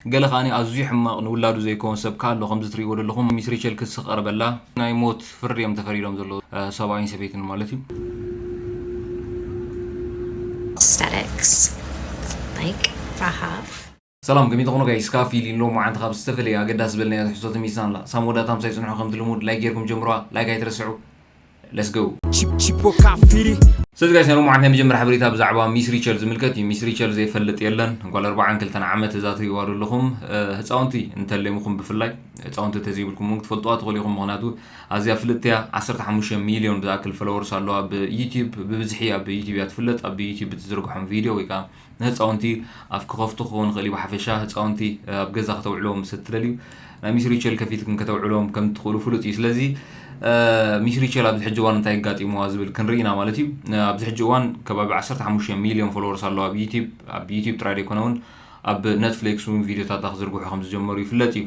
ገለ ከዓኒ ኣዝዩ ሕማቕ ንውላዱ ዘይከውን ሰብ ከ ኣሎ። ከምዚ ትርእይዎ ዘለኹም ሚስ ሪቸል ክሲ ቀርበላ ናይ ሞት ፍርዲ እዮም ተፈሪዶም ዘለዉ፣ እ፣ ሰብኣይን ሰበይትን ማለት እዩ። Aesthetics, like Rahav. ሰላም፣ ከመይ ትኾኑ ጋይስ? ካፊ ኢሉ ሎማዓንቲ ካብ ዝተፈላለየ ኣገዳሲ ዝበልናዮ ትሕዝቶ ተመሊስና ኣላ። ሳም ወዳእታ ምሳይ ጽንሑ፣ ከምቲ ልሙድ ላይክ ጌርኩም ጀምሩዋ። ላይክ ኣይትረስዑ። Let's go። Chip- Chipo Kafiri. ስለዚ ጋይስ፣ ናይ ሎማዓንቲ ናይ መጀመርያ ሓበሬታ ብዛዕባ ሚስ ሪቸል ዝምልከት እዩ። ሚስ ሪቸል ዘይፈልጥ የለን። ጓል ኣርባዓን ክልተን ዓመት እዛ ትሪእዋ ዘለኹም፣ እ፣ ህፃውንቲ እንተለይምኹም ብፍላይ፣ ህፃውንቲ እንተዘይብልኩም እውን ክትፈልጥዋ ትኽእሉ ኢኹም። ምኽንያቱ ኣዝያ ፍልጥቲ እያ። ዓሰርተ ሓሙሽተ ሚልዮን ዝኣክል ፎሎወርስ ኣለዋ ኣብ ዩቲዩብ። ብብዝሒ ኣብ ዩቲዩብ እያ ትፍለጥ። ኣብ ዩቲዩብ ብትዝርግሖም ቪድዮ ወይ ከዓ ንህፃውንቲ ኣፍ ክኸፍቱ ክኸውን ይኽእል እዩ። ብሓፈሻ ህፃውንቲ ኣብ ገዛ ከተውዕልዎም ምስ እትደልዩ ናይ ሚስ ሪቸል ከፊትክን ከተውዕልዎም ከም እትኽእሉ ፍሉጥ እዩ። ስለዚ፣ እ፣ ሚስ ሪቸል ኣብዚ ሕጂ እዋን እንታይ ኣጋጢምዋ ዝብል ክንርኢ ኢና ማለት እዩ። እ፣ ኣብዚ ሕጂ እዋን ከባቢ ዓሰርተ ሓሙሽተ ሚልዮን ፎሎወርስ ኣለዋ ኣብ ዩቲዩብ። ኣብ ዩቲዩብ ጥራይ ዘይኮነ እውን ኣብ ኔትፍሊክስ እውን ቪድዮታታ ክዝርግሑ ከም ዝጀመሩ ይፍለጥ እዩ።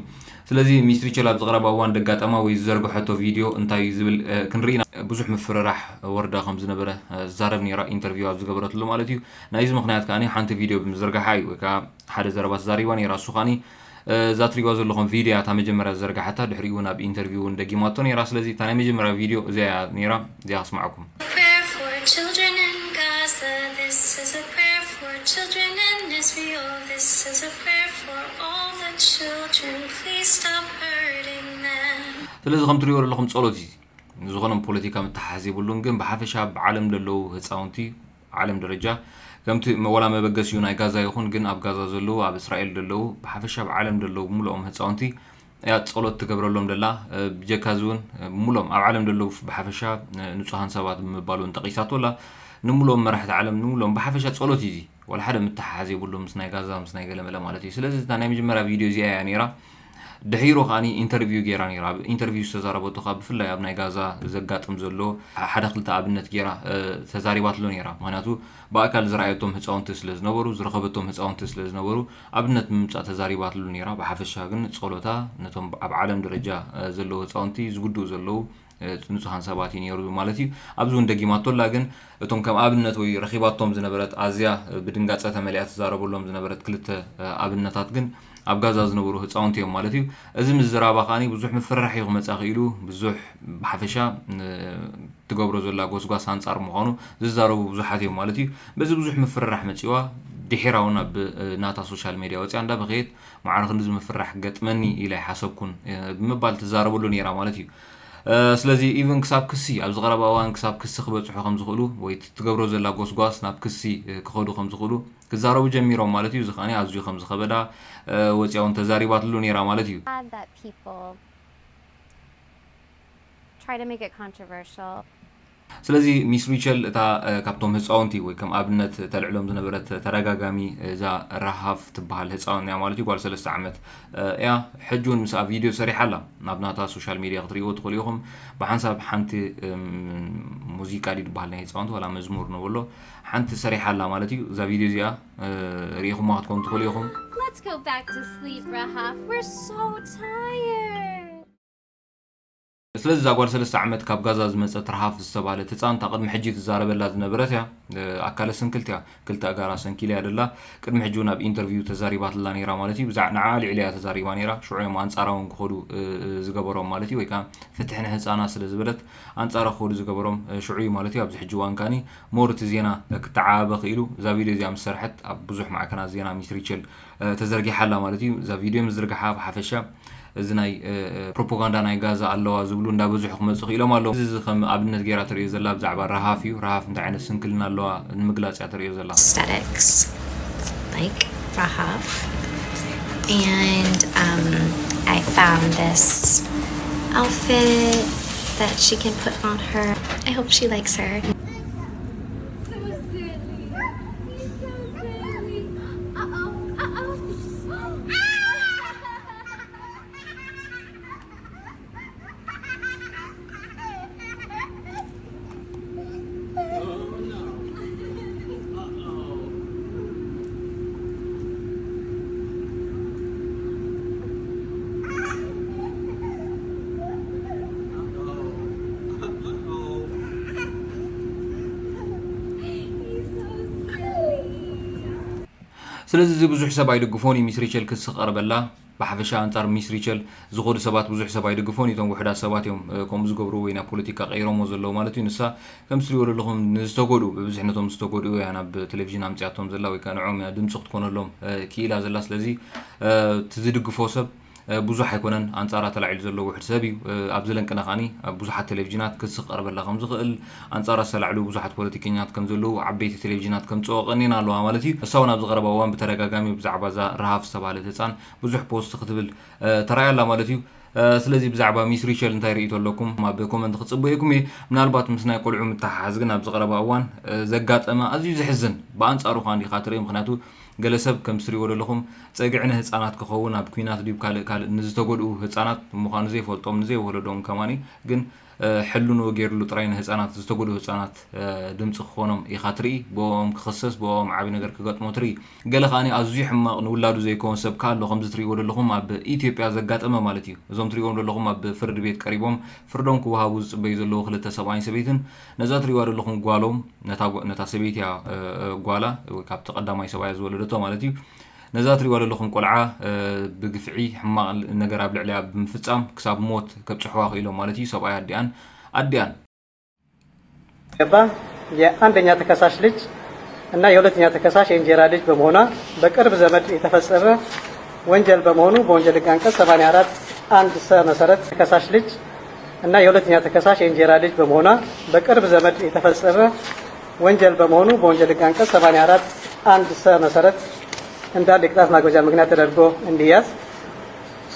ስለዚ ሚስ ሪቸል ኣብዚ ቀረባ እዋን ደጋጠማ ወይ ዝዘርግሐቶ ቪድዮ እንታይ እዩ ዝብል፣ እ፣ ክንርኢ ኢና። ብዙሕ ምፍርራሕ ወርዳ ከም ዝነበረ፣ እ፣ ዝዛረብ ነይራ ኢንተርቪው ኣብ ዝገበረትሉ ማለት እዩ። ናይዚ ምኽንያት ከኣ ሓንቲ ቪድዮ ብምዝርጋሓ እዩ፣ ወይ ከዓ ሓደ ዘረባ ተዛሪባ ነይራ። እሱ ከኣ፣ እ፣ እዛ ትሪእዋ ዘለኹም ቪድዮ እያ እታ መጀመርያ ዝዘርጋሓታ። ድሕሪኡ እውን ኣብ ኢንተርቪው እውን ደጊማቶ ነይራ። ስለዚ እታ ናይ መጀመርያ ቪድዮ እዚኣ እያ ነይራ። እዚኣ ከስምዓኩም። Prayer for children in Gaza. This is a prayer for children in Israel. This is a prayer for all the children. Please stop hurting them. ስለዚ ከም ትሪእዎ ዘለኹም ጸሎት እዩ። ዝኾነ ፖለቲካ ምትሓሓዝ የብሉን፣ ግን ብሓፈሻ ኣብ ዓለም ዘለዉ ህፃውንቲ፣ ዓለም ደረጃ ከምቲ መ-፣ ዋላ መበገሲኡ ናይ ጋዛ ይኹን፣ ግን ኣብ ጋዛ ዘለዉ፣ ኣብ እስራኤል ዘለዉ፣ ብሓፈሻ ኣብ ዓለም ዘለዉ ብምልኦም ህፃውንቲ እያ ጸሎት ትገብረሎም ደላ። እ፣ ብጀካ እዚ እውን፣ እ፣ ብምልኦም ኣብ ዓለም ዘለዉ ብሓፈሻ፣ እ፣ ንጹሃን ሰባት ብምባል እውን ጠቒሳቶ ኣላ። ንምልኦም መራሕቲ ዓለም፣ ንምልኦም ብሓፈሻ ጸሎት እዩ እዚ። ዋላ ሓደ ምትሓሓዝ የብሉን ምስ ናይ ጋዛ፣ ምስ ናይ ገለመለ ማለት እዩ። ስለዚ እታ ናይ መጀመርያ ቪድዮ እዚኣ እያ ነይራ። ድሒሩ ከኣ ኢንተርቪው ገይራ ነይራ። ኣብ ኢንተርቪው ዝተዛረበቶ ካብ ብፍላይ ኣብ ናይ ጋዛ ዘጋጥም ዘሎ ሓደ ክልተ ኣብነት ገይራ፣ እ፣ ተዛሪባትሉ ነይራ። ምኽንያቱ ብኣካል ዝረኣየቶም ህፃውንቲ ስለ ዝነበሩ፣ ዝረኸበቶም ህፃውንቲ ስለ ዝነበሩ ኣብነት ብምምፃእ ተዛሪባትሉ ነይራ። ብሓፈሻ ግን ጸሎታ ነቶም ኣብ ዓለም ደረጃ፣ እ፣ ዘለዉ ህፃውንቲ ዝጉድኡ ዘለዉ፣ እ፣ ንጹሃን ሰባት እዩ ነይሩ ማለት እዩ። ኣብዚ እውን ደጊማቶ ኣላ፣ ግን እቶም ከም ኣብነት ወይ ረኺባቶም ዝነበረት ኣዝያ፣ እ፣ ብድንጋጸ ተመሊኣ ትዛረበሎም ዝነበረት ክልተ፣ እ፣ ኣብነታት ግን ኣብ ጋዛ ዝነበሩ ህፃውንቲ እዮም ማለት እዩ። እዚ ምዝራባ ከኣ ብዙሕ ምፍርራሕ እዩ ክመጻ ክኢሉ። ብዙሕ ብሓፈሻ፣ እ፣ ትገብሮ ዘላ ጎስጓስ ኣንጻር ምዃኑ ዝዛረቡ ብዙሓት እዮም ማለት እዩ። በዚ ብዙሕ ምፍርራሕ መጺዋ፣ ድሒራ እውን ኣብ፣ እ፣ ናታ ሶሻል ሜድያ ወጺኣ እንዳበኸየት፣ ማዕረ ክንድዚ ምፍርራሕ ገጥመኒ ኢለ ኣይሓሰብኩን፣ እ፣ ብምባል ትዛረበሉ ነይራ ማለት እዩ። እ፣ ስለዚ ኢቨን ክሳብ ክሲ፣ ኣብዚ ቀረባ እዋን ክሳብ ክሲ ክበጽሑ ከም ዝኽእሉ ወይ እቲ ትገብሮ ዘላ ጎስጓስ ናብ ክሲ፣ እ፣ ክኸዱ ከም ዝኽእሉ ክዛረቡ ጀሚሮም ማለት እዩ። እዚ ከኣ ኣዝዩ ከም ዝኸበዳ፣ እ፣ ወጺኣ እውን ተዛሪባትሉ ነይራ ማለት እዩ። Glad that people try to make it controversial. ስለዚ ሚስ ሪቸል እታ፣ እ፣ ካብቶም ህፃውንቲ ወይ ከም ኣብነት ተልዕሎም ዝነበረት ተደጋጋሚ እዛ ረሃፍ ትበሃል ህፃውን እያ ማለት እዩ። ጓል ሰለስተ ዓመት፣ እ፣ እያ። ሕጂ እውን ምስኣ ቪድዮ ሰሪሓ ኣላ። ናብ ናታ ሶሻል ሜድያ ክትርእይዎ ትኽእሉ ኢኹም። ብሓንሳብ ሓንቲ፣ እም፣ ሙዚቃ ድዩ ዝበሃል ናይ ህፃውንቲ ዋላ መዝሙር ንበሎ ሓንቲ ሰሪሓ ኣላ ማለት እዩ። እዛ ቪድዮ እዚኣ፣ እ፣ ርኢኹማ ክትኮኑ ትኽእሉ ኢኹም። Let's go back to sleep, Rahaf. We're so tired. ስለዚ እዛ ጓል ሰለስተ ዓመት ካብ ጋዛ ዝመጸት ረሃፍ ዝተባህለት ህጻን እታ ቅድሚ ሕጂ ትዛረበላ ዝነበረት እያ። እ፣ ኣካለ ስንክልቲ እያ። ክልተ ኣእጋራ ሰንኪላ እያ ደላ። ቅድሚ ሕጂ እውን ኣብ ኢንተርቪው ተዛሪባትላ ነይራ ማለት እዩ። ብዛዕ-፣ ንዓ ኣልዒላ እያ ተዛሪባ ነይራ። ሽዑ እዮም ኣንጻራ እውን ክኸዱ፣ እ፣ እ፣ ዝገበሮም ማለት እዩ። ወይ ከዓ ፍትሒ ንህጻናት ስለ ዝበለት ኣንጻራ ክኸዱ ዝገበሮም፣ እ፣ ሽዑ እዩ ማለት እዩ። ኣብዚ ሕጂ እዋን ከኣኒ ሞር እቲ ዜና ክተዓባበ ክኢሉ። እዛ ቪድዮ እዚኣ ምስ ሰርሐት ኣብ ብዙሕ ማዕከናት ዜና ሚስ ሪቸል፣ እ፣ ተዘርጊሓ ኣላ ማለት እዩ። እዛ ቪድዮ ምዝርግሓ ብሓፈሻ እዚ ናይ፣ እ፣ እ፣ ፕሮፓጋንዳ ናይ ጋዛ ኣለዋ ዝብሉ እንዳበዝሑ ክመጹ ክኢሎም ኣለዉ። እዚ፣ እዚ ከም ኣብነት ገይራ ትርእዮ ዘላ ብዛዕባ ረሃፍ እዩ። ረሃፍ እንታይ ዓይነት ስንክልና ኣለዋ ንምግላጽ እያ ትርእዮ ዘላ። Aesthetics, like Rahav. And um, I found this outfit that she can put on her. I hope she likes her. ስለዚ እዚ ብዙሕ ሰብ ኣይድግፎን እዩ። ሚስ ሪቸል ክስ ክቐርበላ ብሓፈሻ ኣንጻር ሚስ ሪቸል ዝኾዱ ሰባት ብዙሕ ሰብ ኣይድግፎን እዩ። እቶም ውሑዳት ሰባት እዮም ከምኡ ዝገብሩ ወይ ናብ ፖለቲካ ቀይሮሞ ዘለዉ ማለት እዩ። ንሳ ከም ትሪእዎ ዘለኹም ንዝተጎድኡ ብብዝሕነቶም ዝተጎድኡ እያ ናብ ቴሌቪዥን ኣምፅያቶም ዘላ ወይ ከዓ ንዖም እያ ድምፂ ክትኮነሎም ክኢላ ዘላ። ስለዚ እቲ ዝድግፎ ሰብ ብዙሕ ኣይኮነን፣ ኣንጻራ ተላዒሉ ዘሎ ውሕድ ሰብ እዩ። ኣብዚ ለንቅነ ከዓኒ ኣብ ብዙሓት ቴሌቪዥናት ክስ ክቐርበላ ከም ዝኽእል፣ ኣንጻራ ዝተላዕሉ ብዙሓት ፖለቲከኛት ከም ዘለዉ ዓበይቲ ቴሌቪዥናት ከምጽኦ ቀኒና ኣለዋ ማለት እዩ። ንሳ እውን ኣብዚ ቀረባ እዋን ብተደጋጋሚ ብዛዕባ እዛ ረሃፍ ዝተባህለት ህጻን ብዙሕ ፖስት ክትብል ተራእያ ኣላ ማለት እዩ። ስለዚ ብዛዕባ ሚስ ሪቸል እንታይ ርእይቶ ኣለኩም ኣብ ኮመንት ክጽበየኩም እየ። ምናልባት ምስ ናይ ቆልዑ ምትሓሓዝ ግን ኣብዚ ቀረባ እዋን ዘጋጠመ ኣዝዩ ዘሕዝን፣ ብኣንጻሩ ከዓኒ ኢኻ ትርኢ። ምክንያቱ ገለ ሰብ ከም ትሪእዎ ዘለኹም ጸግዒ ንህጻናት ክኸውን ኣብ ኲናት ድዩ ካልእ ካልእ ንዝተጎድኡ ህጻናት ምዃኑ ዘይፈልጦም ንዘይወለዶም ከማኒ ግን ሕልንኡ ገይርሉ ጥራይ ንህጻናት ዝተጎድኡ ህጻናት ድምጺ ክኾኖም ኢኻ ትርኢ። ብኦም ክኽሰስ ብኦም ዓቢ ነገር ክገጥሞ ትርኢ። ገለ ከዓኒ ኣዝዩ ሕማቕ ንውላዱ ዘይከውን ሰብ ከኣ ኣሎ። ከምዚ ትሪእዎ ዘለኹም ኣብ ኢትዮጵያ ዘጋጠመ ማለት እዩ። እዞም ትሪእዎም ዘለኹም ኣብ ፍርዲ ቤት ቀሪቦም ፍርዶም ክወሃቡ ዝጽበዩ ዘለዉ ክልተ ሰብኣይን ሰበይትን ነዛ ትሪእዋ ዘለኹም ጓሎም ነታ ሰበይቲ እያ ጓላ ወይ ካብቲ ቀዳማይ ሰብኣያ ዝወለደቶ ማለት እዩ። ነዛ ትሪእዋ ዘለኹም ቆልዓ ብግፍዒ ሕማቕ ነገር ኣብ ልዕሊያ ብምፍጻም ክሳብ ሞት ከብጽሕዋ ክኢሎም ማለት እዩ። ሰብኣይ ኣዲኣን ኣዲኣን ገባ የአንደኛ ተከሳሽ ልጅ እና የሁለተኛ ተከሳሽ የእንጀራ ልጅ በመሆኗ በቅርብ ዘመድ የተፈጸመ ወንጀል በመሆኑ በወንጀል ህግ አንቀጽ ሰማንያ አራት አንድ ሰ መሰረት ተከሳሽ ልጅ እና የሁለተኛ ተከሳሽ የእንጀራ ልጅ በመሆኗ በቅርብ ዘመድ የተፈጸመ ወንጀል በመሆኑ በወንጀል ህግ አንቀጽ ሰማንያ አራት አንድ ሰ መሰረት እንዳለ የቅጣት ማክበጃ ምክንያት ተደርጎ እንዲያዝ።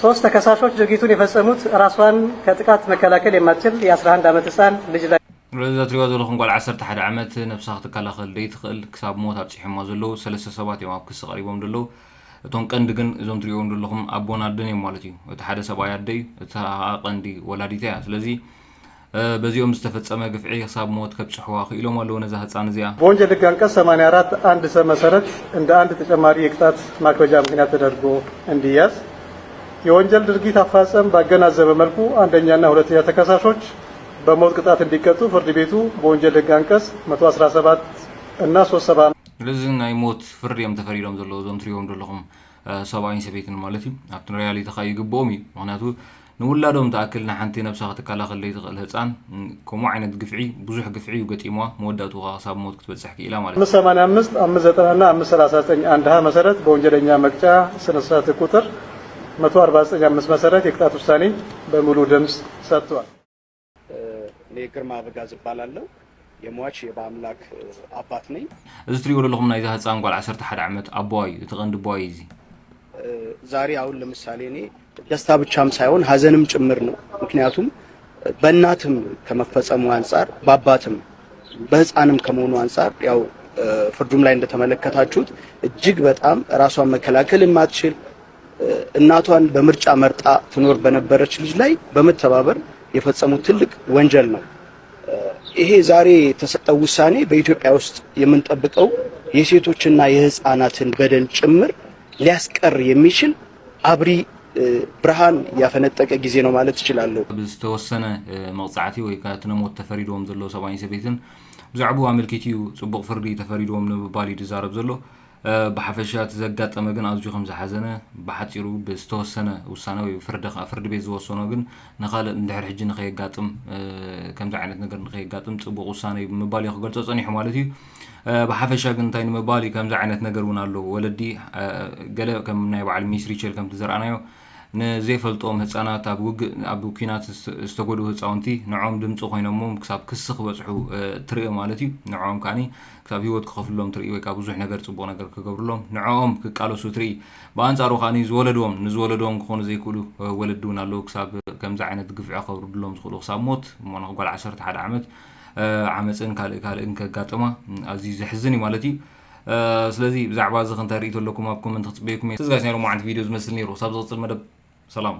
ሶስት ተከሳሾች ድርጊቱን የፈጸሙት ራሷን ከጥቃት መከላከል የማትችል የ አስራ አንድ ዓመት ህጻን ልጅ ላይ እዛ ትሪእዋ ዘለኹም ጓል ዓሰርተ ሓደ ዓመት ነብሳ ክትከላኸል ደይትኽእል ክሳብ ሞት ኣብፂሖማ ዘለዉ ሰለስተ ሰባት እዮም ኣብ ክሲ ቀሪቦም ዘለዉ። እቶም ቀንዲ ግን እዞም ትሪእዎም ዘለኹም ኣቦን ኣደን እዮም ማለት እዩ። እቲ ሓደ ሰብኣይ ኣደ እዩ፣ እቲ ቀንዲ ወላዲታ እያ። ስለዚ በዚኦም ዝተፈጸመ ግፍዒ ክሳብ ሞት ከብጽሕዋ ክኢሎም ኣለዉ ነዛ ህጻን እዚኣ። በወንጀል ህግ አንቀጽ ሰማንያ አራት አንድ ሰ መሰረት እንደ አንድ ተጨማሪ የቅጣት ማክበጃ ምክንያት ተደርጎ እንዲያዝ የወንጀል ድርጊት አፈጻጸም ባገናዘበ መልኩ አንደኛና ሁለተኛ ተከሳሾች በሞት ቅጣት እንዲቀጡ ፍርድ ቤቱ በወንጀል ህግ አንቀጽ መቶ አስራ ሰባት እና ሶስት ሰባ ስለዚ ናይ ሞት ፍርድ እዮም ተፈሪዶም ዘለዉ እዞም ትሪእዎም ዘለኹም ሰብኣይን ሰበይትን ማለት እዩ። ኣብቲ ሪያሊቲ ከዓ ይግብኦም እዩ። ምክንያቱ ንውላዶም ትኣክል ንሓንቲ ነብሳ ክትከላኸል ዘይትኽእል ህፃን ከምኡ ዓይነት ግፍዒ ብዙሕ ግፍዒ እዩ ገጢምዋ። መወዳእቱ ከዓ ክሳብ ሞት ክትበፅሕ ክኢላ ማለት እዩ። አምስት ሰማንያ አምስት አምስት ዘጠና እና አምስት ሰላሳ ዘጠኝ አንድ ሀ መሰረት በወንጀለኛ መቅጫ ስነ ስርዓት ቁጥር መቶ አርባ ዘጠኝ አምስት መሰረት የቅጣት ውሳኔ በሙሉ ድምፅ ሰጥቷል። እኔ ግርማ አበጋዝ እባላለሁ። የሟች የበአምላክ አባት ነኝ። እዚ ትሪእዎ ዘለኹም ናይዛ ህፃን ጓል ዓሰርተ ሓደ ዓመት ኣቦዋ እዩ፣ እቲ ቀንዲ ኣቦዋ እዩ እዚ። ዛሬ አሁን ለምሳሌ እኔ ደስታ ብቻም ሳይሆን ሀዘንም ጭምር ነው። ምክንያቱም በእናትም ከመፈጸሙ አንጻር በአባትም በህፃንም ከመሆኑ አንጻር ያው ፍርዱም ላይ እንደተመለከታችሁት እጅግ በጣም ራሷን መከላከል የማትችል እናቷን በምርጫ መርጣ ትኖር በነበረች ልጅ ላይ በመተባበር የፈጸሙት ትልቅ ወንጀል ነው። ይሄ ዛሬ የተሰጠው ውሳኔ በኢትዮጵያ ውስጥ የምንጠብቀው የሴቶችና የህፃናትን በደል ጭምር ሊያስቀር የሚችል አብሪ ብርሃን ያፈነጠቀ ጊዜ ነው ማለት እችላለሁ። ዝተወሰነ መቕፃዕቲ ወይ ከዓ እቲ ነሞት ተፈሪድዎም ዘለዉ ሰብኣይን ሰበይትን ብዛዕባኡ ኣመልኪቱ እዩ ፅቡቕ ፍርዲ ተፈሪድዎም ንምባል እዩ ዝዛረብ ዘሎ። ብሓፈሻ እቲ ዘጋጠመ ግን ኣዝዩ ከም ዝሓዘነ ብሓፂሩ ብዝተወሰነ ውሳነ ወይ ፍርዲ ከዓ ፍርዲ ቤት ዝወሰኖ ግን ንካልእ እንድሕር ሕጂ ንከየጋጥም ከምዚ ዓይነት ነገር ንከየጋጥም ፅቡቕ ውሳነ እዩ ብምባል እዩ ክገልፆ ፀኒሑ ማለት እዩ። ብሓፈሻ ግን እንታይ ንምባል እዩ ከምዚ ዓይነት ነገር እውን ኣሎ። ወለዲ ገለ ከም ናይ በዓል ሚስ ሪቸል ከምቲ ዝረኣናዮ ንዘይፈልጦም ህፃናት ኣብ ውግእ ኣብ ኲናት ዝተጎድኡ ህፃውንቲ ንዖም ድምፂ ኮይኖሞም ክሳብ ክሲ ክበፅሑ ትርኢ ማለት እዩ። ንዖም ከዓኒ ክሳብ ህይወት ክኸፍልሎም ትርኢ ወይ ከዓ ብዙሕ ነገር ፅቡቕ ነገር ክገብርሎም ንዕኦም ክቃለሱ ትርኢ። ብኣንፃሩ ከዓኒ ዝወለድዎም ንዝወለድዎም ክኾኑ ዘይክእሉ ወለዲ እውን ኣለዉ። ክሳብ ከምዚ ዓይነት ግፍዒ ከውርድሎም ዝኽእሉ ክሳብ ሞት እሞ ንጓል ዓሰርተ ሓደ ዓመት ዓመፅን ካልእ ካልእን ከጋጥማ ኣዝዩ ዘሕዝን እዩ ማለት እዩ። ስለዚ ብዛዕባ እዚ ከ እንታይ ርእይቶ ኣለኩም ኣብ ኮመንት ክፅበየኩም እየ። እዚ ጋይስ ናይ ሎማዓንቲ ቪድዮ ዝመስል ነይሩ። ክሳብ ዝቕፅል መደብ ሰላም።